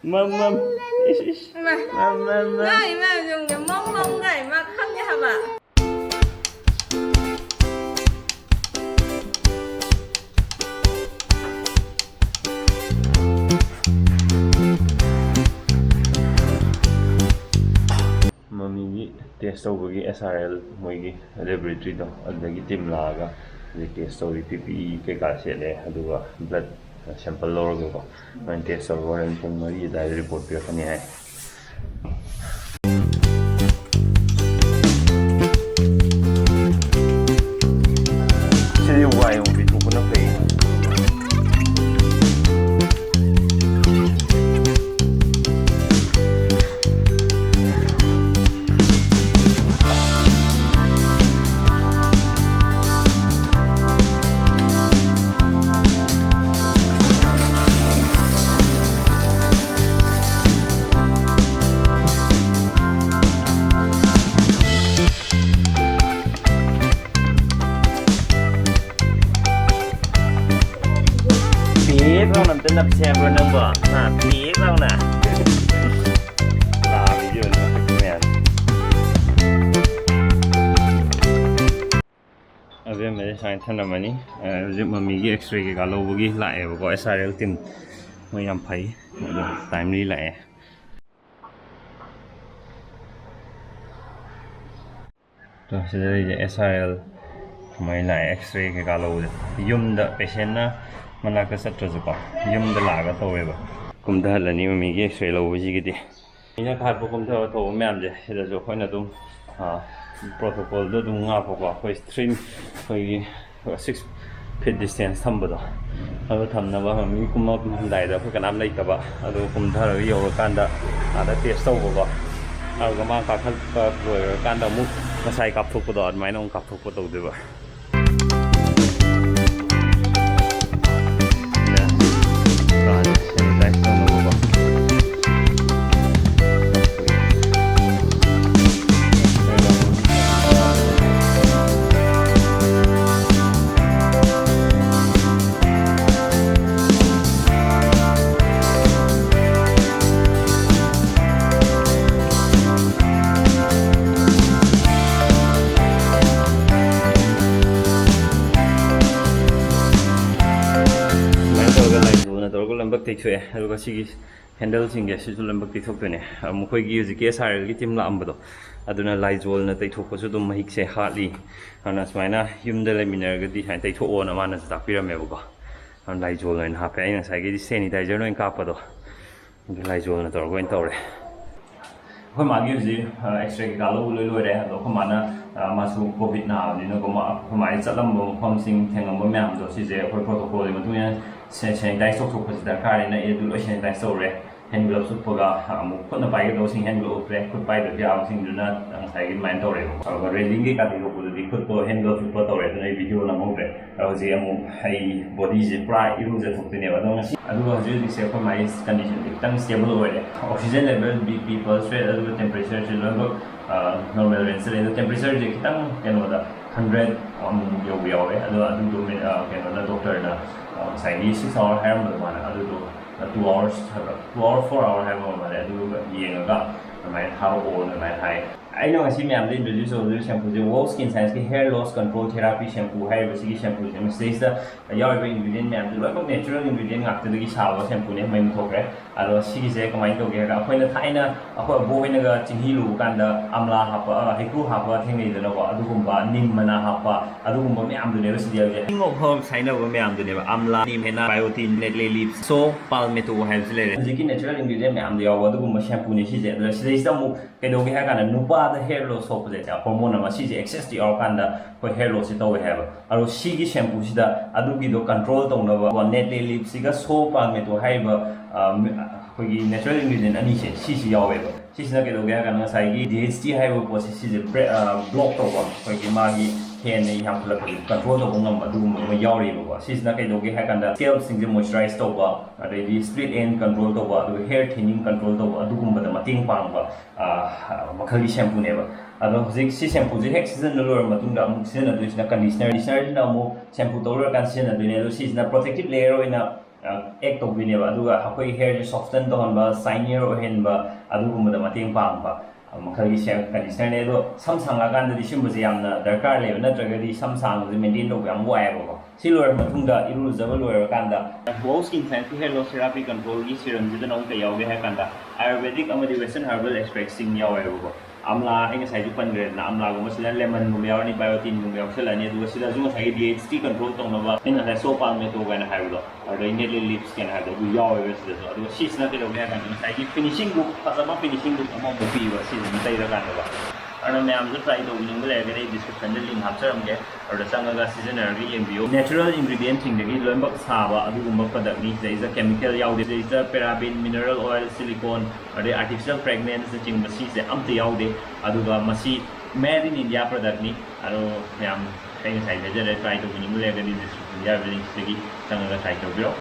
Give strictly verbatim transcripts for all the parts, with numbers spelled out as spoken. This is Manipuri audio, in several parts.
ꯃꯝ, ꯃꯝ꯫ ꯏꯁ, ꯏꯁ꯫ ꯏꯃꯥ꯫ ꯃꯝ, ꯃꯝ, ꯃꯝ꯫ ꯉꯥ ꯏꯃꯥ ꯌꯨꯝꯒꯤ ꯃꯝ ꯃꯝ ꯀꯥꯏ ꯃꯥ ꯈꯪꯉꯦ ꯍꯥꯏꯕ꯫ ꯃꯃꯤꯒꯤ ꯇꯦꯁ ꯇꯧꯕꯒꯤ ꯑꯦꯁ ꯑꯥꯔ ꯑꯦꯜ ꯃꯣꯏꯒꯤ ꯂꯦꯕꯣꯔꯦꯇꯔꯤꯗꯣ ꯑꯗꯨꯗꯒꯤ ꯇꯤꯝ ꯂꯥꯛꯑꯒ ꯍꯧꯖꯤꯛ ꯇꯦꯁ ꯇꯧꯔꯤ꯫ ꯄꯤ ꯄꯤ ꯏ ꯀꯩꯀꯥ ꯁꯦꯠꯂꯦ, ꯑꯗꯨꯒ ꯕ꯭ꯂꯗ ꯁꯦꯝꯄꯜ ꯂꯧꯔꯒꯀꯣ ꯑꯗꯨꯃꯥꯏꯅ ꯇꯦꯁ ꯇꯧꯔꯒ ꯍꯣꯔꯦꯟ ꯄꯨꯡ ꯃꯔꯤ ꯑꯗꯨꯋꯥꯏꯗ ꯔꯤꯄꯣꯔꯠ ꯄꯤꯔꯛꯀꯅꯤ ꯍꯥꯏ꯫ ꯁꯤꯗꯤ ꯋꯥꯏ ꯑꯃꯨꯛ ꯄꯤꯊꯣꯛꯄꯅ ꯐꯩ꯫ ꯄꯤꯛ ꯂꯥꯎꯅ ꯑꯝꯇ ꯅꯞꯁꯦ ꯍꯥꯏꯕ꯭ꯔꯣ ꯅꯪꯕꯣ? ꯍꯥ, ꯄꯤꯛ ꯂꯥꯎꯅ꯫ ꯂꯥꯛꯑꯕ ꯚꯤꯗꯤꯑꯣꯅꯤ ꯃꯊꯛꯇ ꯃꯌꯥꯝ꯫ ꯑꯕꯦꯝꯃꯁꯦ ꯁꯨꯃꯥꯏꯅ ꯊꯅꯝꯃꯅꯤ꯫ ꯑ, ꯍꯧꯖꯤꯛ ꯃꯃꯤꯒꯤ ꯑꯦꯛꯁꯔꯦ ꯀꯩꯀꯥ ꯂꯧꯕꯒꯤ ꯂꯥꯛꯑꯦꯕꯀꯣ, ꯑꯦꯁ ꯑꯥꯔ ꯑꯦꯜ ꯇꯤꯝ꯫ ꯃꯣꯏ ꯌꯥꯝ ꯐꯩ꯫ ꯑꯗꯣ ꯇꯥꯏꯝꯂꯤ ꯂꯥꯛꯑꯦ꯫ ꯇꯣ, ꯁꯤꯗ ꯂꯩꯁꯦ ꯑꯦꯁ ꯑꯥꯔ ꯑꯦꯜ ꯃꯣꯏ ꯂꯥꯛꯑꯦ, ꯑꯦꯛꯁꯔꯦ ꯀꯩꯀꯥ ꯂꯧꯕꯁꯦ꯫ ꯌꯨꯝꯗ ꯄꯦꯁꯦꯟꯅ ꯃꯅꯥꯛꯇ ꯆꯠꯇ꯭ꯔꯁꯨꯀꯣ, ꯌꯨꯝꯗ ꯂꯥꯛꯑꯒ ꯇꯧꯋꯦꯕ꯫ ꯀꯨꯝꯊꯍꯜꯂꯅꯤ ꯃꯃꯤꯒꯤ ꯑꯦꯛꯁꯔꯦ ꯂꯧꯕꯁꯤꯒꯤꯗꯤ꯫ ꯑꯩꯅ ꯀꯥꯈꯠꯄ ꯀꯨꯝꯊꯕ ꯊꯧꯕ ꯃꯌꯥꯝꯁꯦ ꯁꯤꯗꯁꯨ ꯑꯩꯈꯣꯏꯅ ꯑꯗꯨꯝ, ꯑ, ꯄ꯭ꯔꯣꯇꯣꯀꯣꯜꯗꯣ ꯑꯗꯨꯝ ꯉꯥꯛꯄꯀꯣ꯫ ꯑꯩꯈꯣꯏ ꯊ꯭ꯔꯤ, ꯑꯩꯈꯣꯏꯒꯤ ꯁꯤꯛꯁ ꯐꯤꯠ ꯗꯤꯁꯇꯦꯟꯁ ꯊꯝꯕꯗꯣ, ꯑꯗꯨ ꯊꯝꯅꯕ ꯃꯤ ꯀꯨꯝꯃꯝꯗꯥꯏꯗ ꯑꯩꯈꯣꯏ ꯀꯅꯥꯝ ꯂꯩꯇꯕ, ꯑꯗꯨ ꯀꯨꯝꯊꯔꯒ ꯌꯧꯔꯀꯥꯟꯗ ꯑꯥꯗ ꯇꯦꯁ ꯇꯧꯕꯀꯣ꯫ ꯑꯗꯨꯒ ꯃꯥ ꯀꯥꯈꯠꯄ ꯂꯣꯏꯔꯀꯥꯟꯗ ꯑꯃꯨꯛ ꯉꯁꯥꯏ ꯀꯥꯞꯊꯣꯛꯄꯗꯣ ꯑꯗꯨꯃꯥꯏꯅ ꯑꯃꯨꯛ ꯀꯥꯞꯊꯣꯛꯄ ꯇꯧꯗꯣꯏꯕ꯫ ꯁꯦꯅꯤꯇꯥꯏꯁ ꯇꯧꯅꯕꯀꯣ꯫ ꯊꯣꯛꯑꯦ꯫ ꯑꯗꯨꯒ ꯁꯤꯒꯤ ꯍꯦꯟꯗꯜꯁꯤꯡꯁꯦ ꯁꯤꯁꯨ ꯂꯣꯏꯅꯃꯛ ꯇꯩꯊꯣꯛꯇꯣꯏꯅꯦ꯫ ꯑ, ꯃꯈꯣꯏꯒꯤ ꯍꯧꯖꯤꯛ ꯀꯦ ꯑꯦꯁ ꯑꯥꯔ ꯑꯦꯜꯒꯤ ꯇꯤꯝ ꯂꯥꯛꯑꯝꯕꯗꯣ, ꯑꯗꯨꯅ ꯂꯥꯏꯖꯣꯜꯅ ꯇꯩꯊꯣꯛꯄꯁꯨ ꯑꯗꯨꯝ ꯃꯍꯤꯛꯁꯦ ꯍꯥꯠꯂꯤ꯫ ꯑꯗꯨꯅ ꯁꯨꯃꯥꯏꯅ ꯌꯨꯝꯗ ꯂꯩꯃꯤꯟꯅꯔꯒꯗꯤ ꯁꯨꯃꯥꯏꯅ ꯇꯩꯊꯣꯛꯑꯣꯅ ꯃꯥꯅꯁꯨ ꯇꯥꯛꯄꯤꯔꯝꯃꯦꯕꯀꯣ꯫ ꯑꯗꯨꯅ ꯂꯥꯏꯖꯣꯜ ꯑꯣꯏꯅ ꯍꯥꯞꯄꯦ꯫ ꯑꯩ ꯉꯁꯥꯏꯒꯤꯗꯤ ꯁꯦꯅꯤꯇꯥꯏꯖꯔꯅ ꯑꯣꯏꯅ ꯀꯥꯞꯄꯗꯣ, ꯑꯗꯨ ꯂꯥꯏꯖꯣꯜꯅ ꯇꯧꯔꯒ ꯑꯣꯏꯅ ꯇꯧꯔꯦ꯫ ꯑꯩꯈꯣꯏ ꯃꯥꯒꯤ ꯍꯧꯖꯤꯛ, ꯑ, ꯑꯦꯛꯁꯔꯦ ꯀꯩꯀꯥ ꯂꯧꯕ ꯂꯣꯏ ꯂꯣꯏꯔꯦ꯫ ꯑꯗꯣ ꯑꯩꯈꯣꯏ ꯃꯥꯅ, ꯑ, ꯃꯥꯁꯨ ꯀꯣꯚꯤꯗ ꯅꯥꯕꯅꯤꯅꯀꯣ, ꯃꯥ, ꯑꯩꯈꯣꯏ ꯃꯥꯒꯤ ꯆꯠꯂꯝꯕ ꯃꯐꯝꯁꯤꯡ, ꯊꯦꯡꯉꯝꯕ ꯃꯌꯥꯝꯗꯣ, ꯁꯤꯁꯦ ꯑꯩꯈꯣꯏ ꯄ꯭ꯔꯣꯇꯣꯀꯣꯜꯒꯤ ꯃꯇꯨꯡ ꯏꯟꯅ ꯁꯦ-, ꯁꯦꯅꯤꯇꯥꯏꯁ ꯇꯧꯊꯣꯛꯄꯁꯤ ꯗꯔꯀꯥꯔꯅꯤꯅ ꯑꯩ ꯑꯗꯨ ꯂꯣꯏ ꯁꯦꯅꯤꯇꯥꯏꯁ ꯇꯧꯔꯦ꯫ ꯍꯦꯟ ꯒ꯭ꯂꯣꯚꯁ ꯎꯞꯄꯒ, ꯑꯃꯨꯛ ꯈꯨꯠꯅ ꯄꯥꯏꯒꯗꯧꯕꯁꯤꯡ ꯍꯦꯟ ꯒ꯭ꯂꯣꯚ ꯎꯞꯄꯦ, ꯈꯨꯠ ꯄꯥꯏꯗꯕ ꯌꯥꯕꯁꯤꯡꯗꯨꯅ ꯉꯁꯥꯏꯒꯤ ꯑꯗꯨꯃꯥꯏꯅ ꯇꯧꯔꯦꯕꯀꯣ꯫ ꯑꯗꯨꯒ ꯔꯦꯂꯤꯡ ꯀꯩꯀꯥ ꯇꯩꯊꯣꯛꯄꯗꯨꯗꯤ ꯈꯨꯠꯇꯣ ꯍꯦꯟ ꯒ꯭ꯂꯣꯚꯁ ꯎꯞꯄ ꯇꯧꯔꯦ꯫ ꯑꯗꯨꯅ ꯑꯩ ꯚꯤꯗꯤꯑꯣ ꯅꯝꯍꯧꯗ꯭ꯔꯦ꯫ ꯑꯗꯣ ꯍꯧꯖꯤꯛ ꯑꯃꯨꯛ ꯑꯩ ꯕꯣꯗꯤꯁꯦ ꯄꯨꯔꯥ ꯏꯔꯨꯖꯊꯣꯛꯇꯣꯏꯅꯦꯕ꯫ ꯑꯗꯣ ꯉꯁꯤ, ꯑꯗꯨꯒ ꯍꯧꯖꯤꯛ ꯍꯧꯖꯤꯛꯁꯦ ꯑꯩꯈꯣꯏ ꯃꯥꯒꯤ ꯀꯟꯗꯤꯁꯟꯁꯦ ꯈꯤꯇꯪ ꯁ꯭ꯇꯦꯕꯜ ꯑꯣꯏꯔꯦ꯫ Oxygen level, B P, pulse rate, ꯑꯗꯨꯒ ꯇꯦꯝꯄꯔꯦꯆꯔꯁꯦ ꯂꯣꯏꯅꯃꯛ, ꯑ, ꯅꯣꯔꯃꯦꯜ ꯔꯦꯟꯖꯇ ꯂꯩ꯫ ꯑꯗꯣ ꯇꯦꯝꯄꯔꯦꯆꯔꯁꯦ ꯈꯤꯇꯪ ꯀꯩꯅꯣꯗ ꯍꯟꯗ꯭ꯔꯦꯠ ꯑꯃꯨꯛꯃꯨꯛ ꯌꯧꯕ ꯌꯥꯎꯋꯦ꯫ ꯑꯗꯣ ꯑꯗꯨꯗꯣ ꯃꯦ-, ꯑ, ꯀꯩꯅꯣꯅ, ꯗꯣꯛꯇꯔꯅ, ꯑ, ꯉꯁꯥꯏꯒꯤ ꯁꯤꯛꯁ ꯑꯋꯥꯔ ꯍꯥꯏꯔꯝꯕ ꯑꯗꯨꯃꯥꯏꯅ ꯑꯗꯨꯗꯣ, ꯑ, ꯇꯨ ꯑꯋꯥꯔꯁ ꯍꯥꯏꯕ꯭ꯔꯥ, ꯇꯨ ꯑꯋꯥꯔ, ꯐꯣꯔ ꯑꯋꯥꯔ ꯍꯥꯏꯕ ꯃꯥꯜꯂꯦ꯫ ꯑꯗꯨꯒ ꯌꯦꯡꯉꯒ ꯑꯗꯨꯃꯥꯏꯅ ꯊꯥꯔꯛꯑꯣꯅ ꯑꯗꯨꯃꯥꯏꯅ ꯍꯥꯏ꯫ ꯑꯩꯅ ꯉꯁꯤ ꯃꯌꯥꯝꯗ introduce ꯇꯧꯗꯣꯏꯕ shampooꯁꯦ Wow Skin Scienceꯀꯤ Hair Loss Control Therapy Shampoo ꯍꯥꯏꯔꯤꯕ ꯁꯤꯒꯤ shampooꯁꯦ꯫ ꯃꯁꯤꯗꯩꯁꯤꯗ ꯌꯥꯎꯔꯤꯕ ingredient ꯃꯌꯥꯝꯁꯦ ꯂꯣꯏꯅꯃꯛ natural ingredient ꯉꯥꯛꯇꯗꯒꯤ ꯁꯥꯕ shampooꯅꯦ꯫ ꯃꯩ ꯃꯨꯊꯣꯛꯈ꯭ꯔꯦ꯫ ꯑꯗꯣ ꯁꯤꯒꯤꯁꯦ ꯀꯃꯥꯏꯅ ꯇꯧꯒꯦ ꯍꯥꯏꯔꯒ, ꯑꯩꯈꯣꯏꯅ ꯊꯥꯏꯅ ꯑꯩꯈꯣꯏ ꯑꯕꯣꯛ ꯍꯣꯏꯅꯒ ꯆꯤꯡꯍꯤ ꯂꯨꯕ ꯀꯥꯟꯗ ꯑꯝꯂꯥ ꯍꯥꯞꯄ, ꯑ, ꯍꯩꯀ꯭ꯔꯨ ꯍꯥꯞꯄ ꯊꯦꯡꯅꯩꯗꯅꯀꯣ, ꯑꯗꯨꯒꯨꯝꯕ ꯅꯤꯝ ꯃꯅꯥ ꯍꯥꯞꯄ, ꯑꯗꯨꯒꯨꯝꯕ ꯃꯌꯥꯝꯗꯨꯅꯦꯕ ꯁꯤꯗꯤ ꯌꯥꯎꯔꯤꯁꯦ꯫ King of Herbs ꯍꯥꯏꯅꯕ ꯃꯌꯥꯝꯗꯨꯅꯦꯕ: ꯑꯝꯂꯥ, ꯅꯤꯝ, ꯍꯦꯅꯥ, biotin, net lily leaves, so, palmetto ꯍꯥꯏꯕꯁꯤ ꯂꯩꯔꯦ꯫ ꯍꯧꯖꯤꯛꯀꯤ natural ingredient ꯃꯌꯥꯝꯗ ꯌꯥꯎꯕ ꯑꯗꯨꯒꯨꯝꯕ shampooꯅꯦ ꯁꯤꯁꯦ꯫ ꯑꯗꯨꯗ ꯁꯤꯗꯩꯁꯤꯗ ꯑꯃꯨꯛ ꯀꯩꯗꯧꯒꯦ ꯍꯥꯏ ꯀꯥꯟꯗ, ꯅꯨꯄꯥꯗ hair loss ꯊꯣꯛꯄꯁꯦ, hormone ꯑꯃ, ꯁꯤꯁꯦ excessꯇ ꯌꯥꯎꯔꯀꯥꯟꯗ ꯑꯩꯈꯣꯏ hair lossꯁꯦ ꯇꯧꯋꯦ ꯍꯥꯏꯕ꯫ ꯑꯗꯣ ꯁꯤꯒꯤ shampooꯁꯤꯗ ꯑꯗꯨꯒꯤꯗꯣ control ꯇꯧꯅꯕ net lily leavesꯁꯤꯒ so, palmetto ꯍꯥꯏꯔꯤꯕ, ꯑ, ꯃꯤ-, ꯑꯩꯈꯣꯏꯒꯤ natural ingredient ꯑꯅꯤꯁꯦ, ꯁꯤꯁꯤ ꯌꯥꯎꯋꯦꯕ꯫ ꯁꯤꯁꯤꯅ ꯀꯩꯗꯧꯒꯦ ꯍꯥꯏ ꯀꯥꯟꯗ, ꯉꯁꯥꯏꯒꯤ DHT ꯍꯥꯏꯔꯤꯕ ꯄꯣꯠꯁꯦ, ꯁꯤꯁꯦ bre-, ꯑ, block ꯇꯧꯕ, ꯑꯩꯈꯣꯏꯒꯤ ꯃꯥꯒꯤ ꯍꯦꯟꯅ ꯌꯥꯝꯈꯠꯂꯛꯄꯁꯦ control ꯇꯧꯕ ꯉꯝꯕ ꯑꯗꯨꯒꯨꯝꯕ ꯑꯃ ꯌꯥꯎꯔꯤꯕꯀꯣ꯫ ꯁꯤꯁꯤꯅ ꯀꯩꯗꯧꯒꯦ ꯍꯥꯏ ꯀꯥꯟꯗ, scalpꯁꯤꯡꯁꯦ moisturize ꯇꯧꯕ, ꯑꯗꯩꯗꯤ split end control ꯇꯧꯕ, ꯑꯗꯨꯒ hair thinning control ꯇꯧꯕ, ꯑꯗꯨꯒꯨꯝꯕꯗ ꯃꯇꯦꯡ ꯄꯥꯡꯕ, ꯑ, ꯃꯈꯜꯒꯤ shampooꯅꯦꯕ꯫ ꯑꯗꯣ ꯍꯧꯖꯤꯛ ꯁꯤ shampooꯁꯦ ꯍꯦꯛ ꯁꯤꯖꯤꯟꯅ ꯂꯣꯏꯔꯕ ꯃꯇꯨꯡꯗ ꯑꯃꯨꯛ ꯁꯤꯖꯤꯟꯅꯗꯣꯏꯁꯤꯅ conditioner꯫ Conditionerꯁꯤꯅ ꯑꯃꯨꯛ shampoo ꯇꯧ ꯂꯣꯏꯔꯀꯥꯟꯗ ꯁꯤꯖꯤꯟꯅꯗꯣꯏꯅꯦ꯫ ꯑꯗꯣ ꯁꯤꯁꯤꯅ protective layer ꯑꯣꯏꯅ, ꯑ, act ꯇꯧꯗꯣꯏꯅꯦꯕ, ꯑꯗꯨꯒ ꯑꯩꯈꯣꯏꯒꯤ hairꯁꯦ soften ꯇꯧꯍꯟꯕ, shinier ꯑꯣꯏꯍꯟꯕ, ꯑꯗꯨꯒꯨꯝꯕꯗ ꯃꯇꯦꯡ ꯄꯥꯡꯕ, ꯑ, ꯃꯈꯜꯒꯤ shampoo conditionerꯅꯦ꯫ ꯑꯗꯣ ꯁꯝ ꯁꯥꯡꯂꯛꯑꯀꯥꯟꯗꯗꯤ ꯁꯤꯒꯨꯝꯕꯁꯦ ꯌꯥꯝꯅ ꯗꯔꯀꯥꯔ ꯂꯩꯕ, ꯅꯠꯇ꯭ꯔꯒꯗꯤ ꯁꯝ ꯁꯥꯡꯕꯁꯦ maintain ꯇꯧꯕ ꯌꯥꯝ ꯋꯥꯏꯑꯦꯕꯀꯣ꯫ ꯁꯤ ꯂꯣꯏꯔꯕ ꯃꯇꯨꯡꯗ, ꯏꯔꯨꯖꯕ ꯂꯣꯏꯔꯀꯥꯟꯗ, Bow Skin Science ꯀꯤ hair loss therapy control ꯒꯤ serum ꯁꯤꯗꯅ ꯑꯃꯨꯛ ꯀꯩ ꯌꯥꯎꯒꯦ ꯍꯥꯏ ꯀꯥꯟꯗ, Ayurvedic ꯑꯃꯗꯤ Western herbal extract ꯁꯤꯡ ꯌꯥꯎꯋꯦꯕꯀꯣ꯫ ꯑꯝꯂꯥ, ꯑꯩ ꯉꯁꯥꯏꯁꯨ ꯄꯟꯈ꯭ꯔꯦꯗꯅ, ꯑꯝꯂꯥꯒꯨꯝꯕꯁꯤꯗ lemon ꯒꯨꯝꯕ ꯌꯥꯎꯔꯅꯤ, biotin ꯒꯨꯝꯕ ꯌꯥꯎꯁꯜꯂꯅꯤ, ꯑꯗꯨꯒ ꯁꯤꯗꯁꯨ ꯉꯁꯥꯏꯒꯤ D H T control ꯇꯧꯅꯕ ꯑꯩꯅ ꯉꯁꯥꯏ soap palmetto ꯀꯥꯏꯅ ꯍꯥꯏꯕꯗꯣ, ꯑꯗꯩ Netley leaves ꯀꯥꯏꯅ ꯍꯥꯏꯕꯗꯣ, ꯑꯗꯨ ꯌꯥꯎꯋꯦꯕ ꯁꯤꯗꯁꯨ꯫ ꯑꯗꯨꯒ ꯁꯤꯁꯤꯅ ꯀꯩꯗꯧꯒꯦ ꯍꯥꯏ ꯀꯥꯟꯗ, ꯉꯁꯥꯏꯒꯤ finishing look, ꯐꯖꯕ finishing look ꯑꯃꯃꯨꯛ ꯄꯤꯕ ꯁꯤꯁꯤꯅ ꯇꯩꯔꯀꯥꯟꯗꯀꯣ꯫ ꯑꯗꯨꯅ ꯃꯌꯥꯝꯁꯨ try ꯇꯧꯕꯤꯅꯤꯡꯕ ꯂꯩꯔꯒꯗꯤ ꯑꯩ description ꯗ link ꯍꯥꯞꯆꯔꯝꯒꯦ, ꯑꯗꯨꯗ ꯆꯪꯉꯒ ꯁꯤꯖꯤꯟꯅꯔꯒ ꯌꯦꯡꯕꯤꯌꯨ꯫ Natural ingredient ꯁꯤꯡꯗꯒꯤ ꯂꯣꯏꯅꯃꯛ ꯁꯥꯕ ꯑꯗꯨꯒꯨꯝꯕ product ꯅꯤ꯫ ꯁꯤꯗꯩꯁꯤꯗ chemical ꯌꯥꯎꯗꯦ, ꯁꯤꯗꯩꯁꯤꯗ paraben, mineral oil, silicone, ꯑꯗꯩ artificial fragrance ꯅꯆꯤꯡꯕ ꯁꯤꯁꯦ ꯑꯝꯇ ꯌꯥꯎꯗꯦ꯫ ꯑꯗꯨꯒ ꯃꯁꯤ made in India product ꯅꯤ꯫ ꯑꯗꯣ ꯃꯌꯥꯝ, ꯑꯩ ꯉꯁꯥꯏ ꯍꯥꯏꯖꯔꯦ, try ꯇꯧꯕꯤꯅꯤꯡꯕ ꯂꯩꯔꯒꯗꯤ description ꯗ ꯌꯥꯎꯔꯤꯕ link ꯁꯤꯗꯒꯤ ꯆꯪꯉꯒ try ꯇꯧꯕꯤꯔꯣ꯫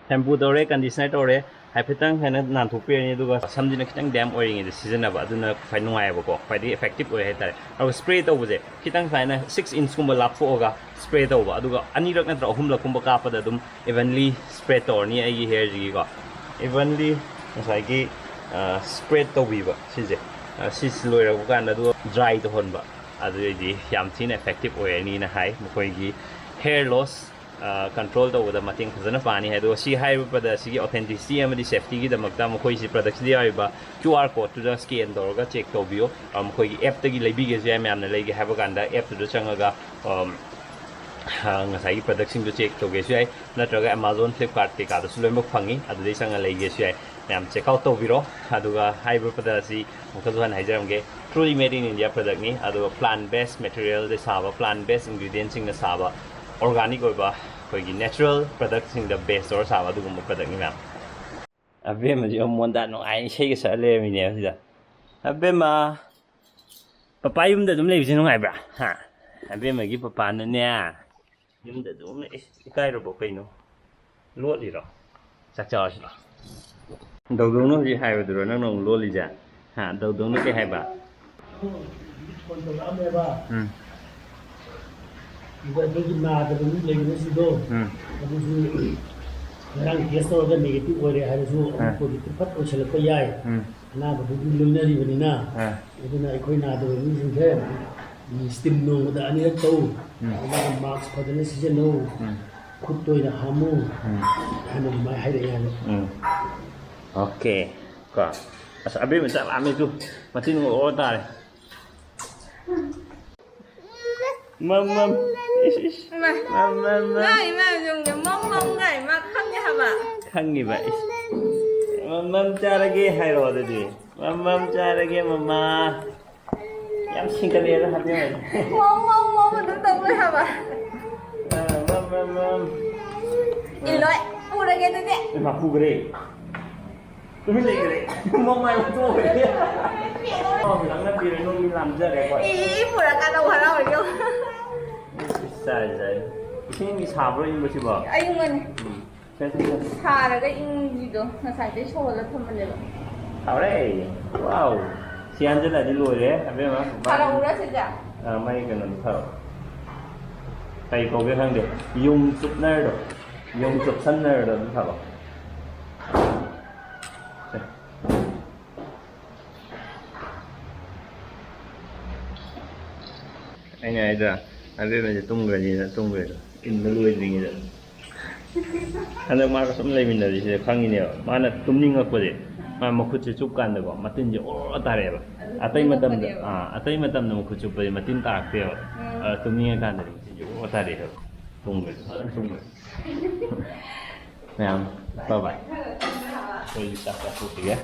Shampoo ꯇꯧꯔꯦ, conditioner ꯇꯧꯔꯦ, ꯍꯥꯏꯐꯦꯠꯇꯪ ꯍꯥꯏꯅ ꯅꯥꯟꯊꯣꯛꯄꯤꯔꯅꯤ, ꯑꯗꯨꯒ ꯁꯝꯁꯤꯅ ꯈꯤꯇꯪ damp ꯑꯣꯏꯔꯤꯉꯩꯗ ꯁꯤꯖꯤꯟꯅꯕ, ꯑꯗꯨꯅ ꯈ꯭ꯋꯥꯏ ꯅꯨꯡꯉꯥꯏꯌꯦꯕꯀꯣ, ꯈ꯭ꯋꯥꯏꯗꯒꯤ effective ꯑꯣꯏ ꯍꯥꯏꯇꯥꯔꯦ꯫ ꯑꯗꯨꯒ spray ꯇꯧꯕꯁꯦ ꯈꯤꯇꯪ ꯁꯨꯃꯥꯏꯅ six inch ꯀꯨꯝꯕ ꯂꯥꯞꯊꯣꯛꯑꯒ spray ꯇꯧꯕ, ꯑꯗꯨꯒ ꯑꯅꯤꯔꯛ ꯅꯠꯇ꯭ꯔ ꯑꯍꯨꯝꯂꯛ ꯀꯨꯝꯕ ꯀꯥꯞꯄꯗ ꯑꯗꯨꯝ evenly spread ꯇꯧꯔꯅꯤ ꯑꯩꯒꯤ hair ꯁꯤꯒꯤꯀꯣ꯫ Evenly ꯉꯁꯥꯏꯒꯤ, ꯑ, spread ꯇꯧꯕꯤꯕ ꯁꯤꯁꯦ, ꯑ, ꯁꯤꯁꯦ ꯂꯣꯏꯔꯛꯄ ꯀꯥꯟꯗ ꯑꯗꯨꯒ dry ꯇꯧꯍꯟꯕ, ꯑꯗꯨꯑꯣꯏꯗꯤ ꯌꯥꯝ ꯊꯤꯅ effective ꯑꯣꯏꯔꯅꯤꯅ ꯍꯥꯏ꯫ ꯃꯈꯣꯏꯒꯤ hair loss, ꯑ, control ꯇꯧꯕꯗ ꯃꯇꯦꯡ ꯐꯖꯅ ꯄꯥꯡꯅꯤ ꯍꯥꯏ꯫ ꯑꯗꯨꯒ ꯁꯤ ꯍꯥꯏꯔꯤꯕ product ꯁꯤꯒꯤ authenticity ꯑꯃꯗꯤ safety ꯒꯤꯗꯃꯛꯇ ꯃꯈꯣꯏꯁꯤ product ꯁꯤꯗ ꯌꯥꯎꯔꯤꯕ QR code ꯇꯨꯗ scan ꯇꯧꯔꯒ check ꯇꯧꯕꯤꯌꯨ꯫ ꯑ, ꯃꯈꯣꯏꯒꯤ app ꯇꯒꯤ ꯂꯩꯕꯤꯒꯦꯁꯨ ꯌꯥꯏ, ꯃꯌꯥꯝꯅ ꯂꯩꯒꯦ ꯍꯥꯏꯕ ꯀꯥꯟꯗ app ꯇꯨꯗ ꯆꯪꯉꯒ, ꯑꯝ, ꯑ, ꯉꯁꯥꯏꯒꯤ product ꯁꯤꯡꯗꯨ check ꯇꯧꯒꯦꯁꯨ ꯌꯥꯏ, ꯅꯠꯇ꯭ꯔꯒ Amazon, Flipkart ꯀꯩꯀꯥꯗꯁꯨ ꯂꯣꯏꯅꯃꯛ ꯐꯪꯉꯤ, ꯑꯗꯨꯗꯩ ꯆꯪꯉ ꯂꯩꯒꯦꯁꯨ ꯌꯥꯏ꯫ ꯃꯌꯥꯝ check out ꯇꯧꯕꯤꯔꯣ꯫ ꯑꯗꯨꯒ ꯍꯥꯏꯔꯤꯕ product ꯑꯁꯤ ꯑꯃꯨꯛꯀꯁꯨ ꯍꯟꯅ ꯍꯥꯏꯖꯔꯝꯒꯦ, truly made in India product ꯅꯤ꯫ ꯑꯗꯨꯒ plant based material ꯗ ꯁꯥꯕ, plant based ingredient ꯁꯤꯡꯅ ꯁꯥꯕ, organic ꯑꯣꯏꯕ, ꯑꯩꯈꯣꯏꯒꯤ natural product ꯁꯤꯡꯗ base ꯇꯧꯔ ꯁꯥꯕ ꯑꯗꯨꯒꯨꯝꯕ product ꯅꯤ ꯃꯌꯥꯝ꯫ ꯑꯕꯦꯝꯃꯁꯤ ꯌꯦꯡꯉꯨ, ꯃꯣꯟꯗꯥ ꯅꯨꯡꯉꯥꯏꯅ ꯏꯁꯩꯒ ꯁꯛꯑ ꯂꯩꯔꯝꯃꯤꯅꯦꯕ ꯁꯤꯗ꯫ ꯑꯕꯦꯝꯃ, ꯄꯄꯥ ꯌꯨꯝꯗ ꯑꯗꯨꯝ ꯂꯩꯕꯁꯦ ꯅꯨꯡꯉꯥꯏꯕ꯭ꯔꯥ? ꯍꯥ? ꯑꯕꯦꯝꯃꯒꯤ ꯄꯄꯥꯅꯅꯦ, ꯌꯨꯝꯗ ꯑꯗꯨꯝ ꯂꯩ꯫ ꯏꯁ, ꯏꯀꯥꯏꯔꯕꯣ ꯀꯩꯅꯣ? ꯂꯣꯠꯂꯤꯔꯣ? ꯆꯥꯛ ꯆꯥꯔꯁꯤꯔꯣ? ꯗꯧꯗꯧꯅ ꯍꯧꯖꯤꯛ ꯍꯥꯏꯕꯗꯨꯔꯣ ꯅꯪꯅ ꯑꯃꯨꯛ ꯂꯣꯠꯂꯤꯁꯦ? ꯍꯥ, ꯗꯧꯗꯧꯅ ꯀꯩ ꯍꯥꯏꯕ? ꯐꯣꯟ ꯇꯧꯔꯛꯑꯝꯃꯦꯕ꯫ ꯎꯝ꯫ ꯑꯗꯨꯒ ꯑꯩꯈꯣꯏꯒꯤ ꯅꯥꯗꯕ ꯃꯤ ꯂꯩꯕꯁꯤꯗꯣ, ꯎꯝ꯫ ꯑꯗꯨꯁꯨ ꯉꯔꯥꯡ test ꯇꯧꯔꯒ negative ꯑꯣꯏꯔꯦ ꯍꯥꯏꯔꯁꯨ, ꯑꯃꯨꯛ ꯑꯥ꯫ Positive ꯐꯠ ꯑꯣꯏꯁꯜꯂꯛꯄ ꯌꯥꯏ꯫ ꯎꯝ꯫ ꯑꯅꯥꯕꯗꯨꯗꯤ ꯂꯣꯏꯅꯔꯤꯕꯅꯤꯅ꯫ ꯑꯥ꯫ ꯑꯗꯨꯅ ꯑꯩꯈꯣꯏ ꯅꯥꯗꯕ ꯃꯤꯁꯤꯡꯁꯦ ꯁ꯭ꯇꯤꯝ ꯅꯣꯡꯃꯗ ꯑꯅꯤꯔꯛ ꯇꯧ, ꯎꯝ꯫ ꯑꯗꯨꯒ ꯃꯥꯛꯁ ꯐꯖꯅ ꯁꯤꯖꯤꯟꯅꯧ, ꯎꯝ꯫ ꯈꯨꯠ ꯇꯣꯏꯅ ꯍꯥꯝꯃꯨ ꯎꯝ꯫ ꯍꯥꯏꯅ ꯑꯗꯨꯃꯥꯏꯅ ꯍꯥꯏꯔꯛꯑꯦ ꯍꯥꯏꯕ꯫ ꯎꯝ꯫ ꯑꯣꯀꯦ꯫ ꯀꯣ꯫ ꯑꯁ, ꯑꯕꯦꯝꯃ ꯆꯥꯛ ꯂꯥꯝꯃꯦ ꯇꯨ꯫ ꯃꯆꯤꯟ ꯑꯣ ꯇꯥꯔꯦ꯫ ꯃꯝ, ꯃꯝ꯫ ꯏꯁ, ꯏꯁ꯫ ꯏꯃꯥ꯫ ꯃꯝ, ꯃꯝ, ꯃꯝ꯫ ꯏꯃꯥ, ꯏꯃꯥ, ꯌꯨꯝꯗ ꯃꯝ, ꯃꯝ ꯀꯥꯏ ꯃꯥ ꯈꯪꯉꯦ ꯍꯥꯏꯕ꯫ ꯈꯪꯉꯤꯕ, ꯏꯁ꯫ ꯃꯝ, ꯃꯝ ꯆꯥꯔꯒꯦ ꯍꯥꯏꯔꯣ ꯑꯗꯨꯗꯤ꯫ ꯃꯝ, ꯃꯝ ꯆꯥꯔꯒꯦ, ꯃꯃꯥ꯫ ꯌꯥꯝ ꯁꯤꯡꯒꯠꯂꯛꯑꯦꯗ ꯍꯥꯏꯕ ꯌꯥꯏ꯫ ꯃꯝ, ꯃꯝ, ꯃꯝ ꯑꯗꯨꯝ ꯇꯧ ꯂꯩ ꯍꯥꯏꯕ꯫ ꯑ, ꯃꯝ, ꯃꯝ, ꯃꯝ꯫ ꯏꯜꯂꯣꯏ, ꯄꯨꯔꯒꯦ ꯑꯗꯨꯗꯤ꯫ ꯏꯃꯥ, ꯄꯨꯈ꯭ꯔꯦ꯫ ꯇꯨꯃꯤꯟ ꯂꯩꯈ꯭ꯔꯦ꯫ ꯃꯃꯥꯏ ꯑꯣꯟꯊꯣꯛꯈ꯭ꯔꯦ꯫ ꯅꯪꯅ ꯄꯤꯔꯦ, ꯅꯣꯡ ꯂꯥꯝꯖꯔꯦꯀꯣ꯫ ꯏ, ꯏ, ꯄꯨꯔꯀꯥꯟꯗ ꯑꯃꯨꯛ ꯍꯔꯥꯎꯔꯤꯗꯣ꯫ ꯏꯁ, ꯆꯥꯏ, ꯆꯥꯏ꯫ ꯏꯁꯤꯡ ꯁꯥꯕ꯭ꯔꯣ ꯏꯪꯕꯁꯤꯕꯣ? ꯑꯌꯤꯡꯕꯅꯦ꯫ ꯎꯝ꯫ ꯁꯦ, ꯁꯦ, ꯁꯦ꯫ ꯁꯥꯔꯒ ꯏꯪꯕꯤꯗꯣ ꯉꯁꯥꯏꯗꯩ ꯁꯧꯍꯜꯂ ꯊꯝꯕꯅꯦꯕ꯫ ꯍꯥꯎꯔꯦ꯫ ꯋꯥꯎ꯫ ꯁꯤ ꯍꯟꯖꯜꯂꯛꯑꯗꯤ ꯂꯣꯏꯔꯦ, ꯑꯕꯦꯝꯃ꯫ ꯊꯥꯔꯛꯎꯔꯥ ꯁꯤꯁꯦ? ꯑ, ꯃꯥꯏ ꯀꯩꯅꯣꯗꯣ ꯊꯥꯔꯛꯑꯣ꯫ ꯀꯩ ꯀꯧꯒꯦ ꯈꯪꯗꯦ꯫ ꯌꯨꯝ ꯆꯨꯞꯅꯔꯗꯣ꯫ ꯌꯨꯝ ꯆꯨꯞꯁꯟꯅꯔꯗꯣ ꯑꯗꯨ ꯊꯥꯔꯛꯑꯣ꯫ ꯁꯦ꯫ ꯑꯩꯅ ꯍꯥꯏꯗ꯭ꯔꯥ, ꯑꯕꯦꯝꯃꯁꯦ ꯇꯨꯝꯈ꯭ꯔꯅꯤꯅ ꯇꯨꯝꯈ꯭ꯔꯦꯗꯣ, ꯏꯟꯕ ꯂꯣꯏꯗ꯭ꯔꯤꯉꯩꯗ꯫ ꯍꯟꯗꯛ ꯃꯥꯒ ꯁꯨꯝ ꯂꯩꯃꯤꯟꯅꯔꯤꯁꯤꯗ ꯈꯪꯉꯤꯅꯦꯕ, ꯃꯥꯅ ꯇꯨꯝꯅꯤꯡꯉꯛꯄꯁꯦ, ꯃꯥ ꯃꯈꯨꯠꯁꯦ ꯆꯨꯞ ꯀꯥꯟꯗꯀꯣ, ꯃꯇꯤꯟꯁꯦ ꯑꯣꯔ ꯇꯥꯔꯛꯑꯦꯕ꯫ ꯑꯗꯨ ꯑꯇꯩ ꯃꯇꯝꯗ, ꯇꯨꯝꯅꯤꯡꯉꯛꯄꯅꯦꯕ꯫ ꯑꯥ, ꯑꯇꯩ ꯃꯇꯝꯗ ꯃꯈꯨꯠ ꯆꯨꯞꯄꯁꯦ ꯃꯇꯤꯟ ꯇꯥꯔꯛꯇꯦꯕ꯫ ꯎꯝ꯫ ꯑꯗ ꯇꯨꯝꯅꯤꯡꯉꯀꯥꯟꯗꯗꯤ ꯃꯇꯤꯟꯁꯦ ꯑꯣꯔ ꯇꯥꯔꯛꯑꯦꯕ꯫ ꯇꯨꯝꯈ꯭ꯔꯦ, ꯐꯖꯅ ꯇꯨꯝꯈ꯭ꯔꯦ꯫ ꯃꯌꯥꯝ, bye bye꯫ ꯑꯩꯈꯣꯏꯁꯨ ꯆꯥꯛ ꯆꯥꯊꯣꯛꯈꯤꯒꯦ꯫